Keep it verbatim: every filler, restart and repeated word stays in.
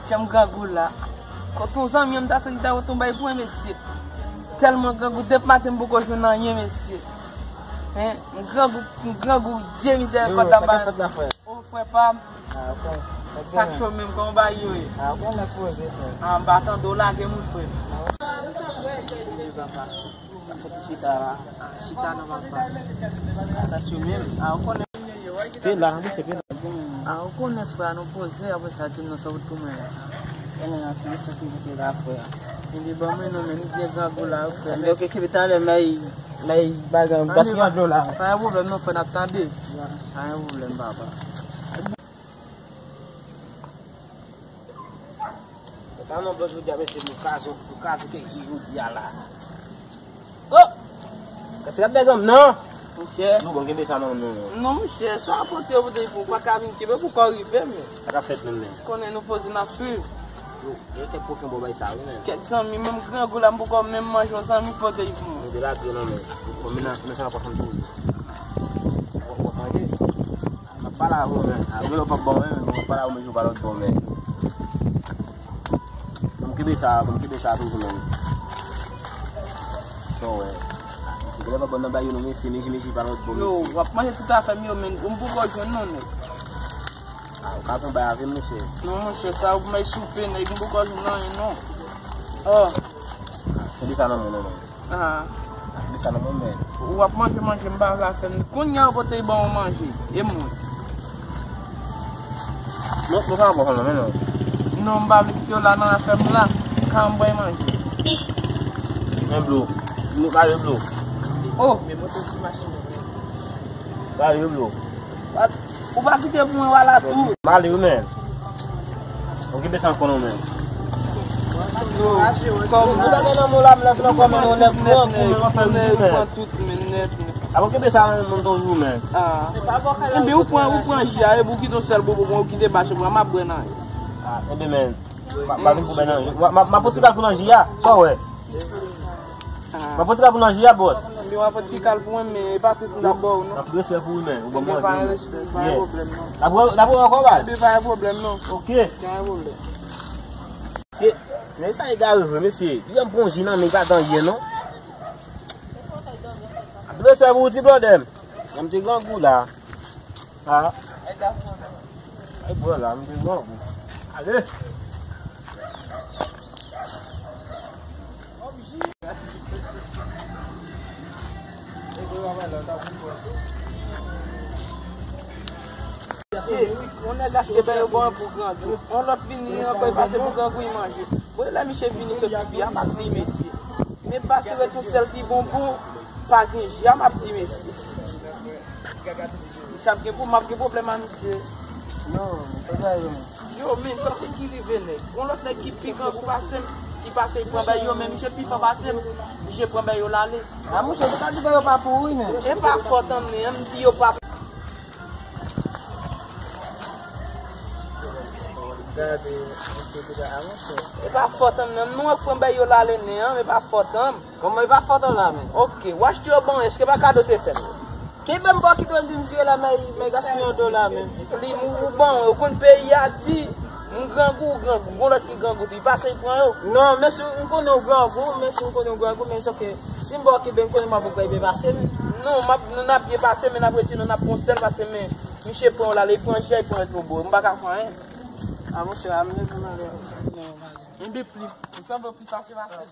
Jan m grangou la. Kote yon zanmi an m ta soti ta pote yon bay pou mwen, mesye. Tèlman grangou, depi maten m poko jwenn anyen, mesye. Hein? M grangou, m grangou, Dye mizèrikòd la. Yo, sa k ap fèt la, frè? O, frè pa m. Ah, ok. Sa k cho menm, kòman bagay yo ye? Ah, ok, nèg poze, frè. Ah, m pa tande w lage m, wi, frè. Sa fè ti chita la. Ah, chita non, papa. Ah, sa cho menm. Ah, ou konnen. Pe la, anpil se pe la. Ah, ou konnen, frè, nou poze, apre sa, di m non, sa w t pou mwen la. Konnen la, se sa ki mete la, frè. Epi ban mwen non, men nou byen grangou la, wi, frè. Anben, ok, kenbe talè, men, men, bagay, gaspiyan dlo la. Pa gen pwoblèm non, frè, n ap tande. Pa gen pwoblèm, papa. Sa nan blan jodi a, mesye, pou kaze, pou kaze kèk jou jodi a la. Oh! Sa se ap bègam nan. Monchè. Nou bon, kenbe sa nan men nou. Non, monchè, sa pote yo pote pou pa ka vin kenbe pou kò rive, men. Sa k ap fèt menm, men. Konnen nou poze n ap swiv. Yo, gen kèk pwochen bon bay sa, wi, men. Kèk zanmi, menm grangou la, m poko menm manje yon zanmi pote pou mwen. Nou de la grenn nan men. Bon, men nan, men sa n ap fè m tou. W ap, w ap manje. M ap pale avè w, men. Apre w p ap bon, men, men m ap pale avè w, men, jou pa lòt bò, men. Bon, m kenbe sa, bon, m kenbe sa toujou, men. Bon, wè. Mesye, genlè pa bon nan bay yo, non, mesye, men, men, jou pa lòt bò, mesye. Yo, w ap manje tout afè m yo, men, m poko jwenn, non, nèg. Ah, ou ka pran bay avè m, monchè. Non, monchè, sa ou mèt soupe, nèg, m poko jwenn anyen, non. Oh. Kenbe sa nan men, non, non. Ah. Kenbe sa nan men, men. W ap manje, manje, m pa vle afè m. Kounye a yo pote ban w manje. E mwen. Non, non, sa pa pran nan men, non. Non, m pa vle kite w la nan afè m la. Ka m bay manje. Men blo. Nou ka yo blo. Oh. Ba yo blo. Ou pa kite pou mwen, wala tou. M ale wi, men. Ok, bese ankò non, men. Kòm nou pa gen nan mou la, m lève nan kò, men, nou nèg pran kou, men, anfen, wi, men. Pran tout, men, nèt, men. Ap ok, bese a, men, moun tonjou, men. Ah. Enben, ou pran, ou pran ji a, epi ou kite yon sèl bobo, ou kite bache, mwen, m ap bwè nan. Ah, enben, men. M ap, m ap vin pou bwè nan. M ap, m ap, m ap pran ti kal pou nan ji a. Sa w wè? Ah. M ap pran ti kal pou nan ji a, bòs. Ebyen, w ap pran ti kal pou mwen, men e pa tout moun ap ba w, non. Anpil respè pou ou, men. Ou ban mwen anpil. Pa gen respè, pa gen pwoblèm, non. N ap, n ap wè ankò, baz. Ebyen, pa gen pwoblèm, non. Ok. Pa gen pwoblèm. Se, se nèg sa egare vre, mesye. Li janm pran ji nan men, li pa t anyen, non. Anpil respè pou ou, ti blòdè m. Jan m te grangou la. Ah. Ay, bwè la, m te grangou. Ale. Yon nèg achte bèy yo ban pou grangou. Yon lòt vini ankò, li pase pou grangou, li manje. Bon, lè misye vini sot pipi a, m ap di mesye. Men pa si ret yon sèl ki bonbon, pa gen ji a, m ap di mesye. Misye ap gen pou, m ap gen pwoblèm a misye. Non, se pa yo. Yo, men, sa se ki rive nèg. Gon lòt nèg ki pi grangou pase m, ki pase, li pran bèy yo, men misye pi fò pase m. Misye pran bèy yo, l ale. A, monchè, se ta di bèy yo pa pou ou, men. E pa fòt an men, m di yo pa. Gade, misye te ka, a, monchè. E pa fòt an men, nou an pran bèy yo, l ale nen an, e pa fòt an. Kòman e pa fòt an la, men? Ok, w achte yo ban, èske pa kado te fè m? Kenbe m bò ki dwe m di m vye la, men, men gaspiyan dlo la, men. Li, ou, ou ban, ou konn peyi a di, m grangou, ou grangou, gon lòt ki grangou tou, li pase, li pran yo. Non, men si m konnen w grangou, men si m konnen w grangou, men sòke, si m bò ki ben, m konnen m ap byen pase, men. Non, m ap, nou n ap byen pase, men n ap retire, nou n ap pran sèl pase, men misye pran w la, li pran jè, li pran dlo bò, m pa ka fè anyen. A, monchè, a, m leve m ale. Enben, pli, m sanble w pli fache pase.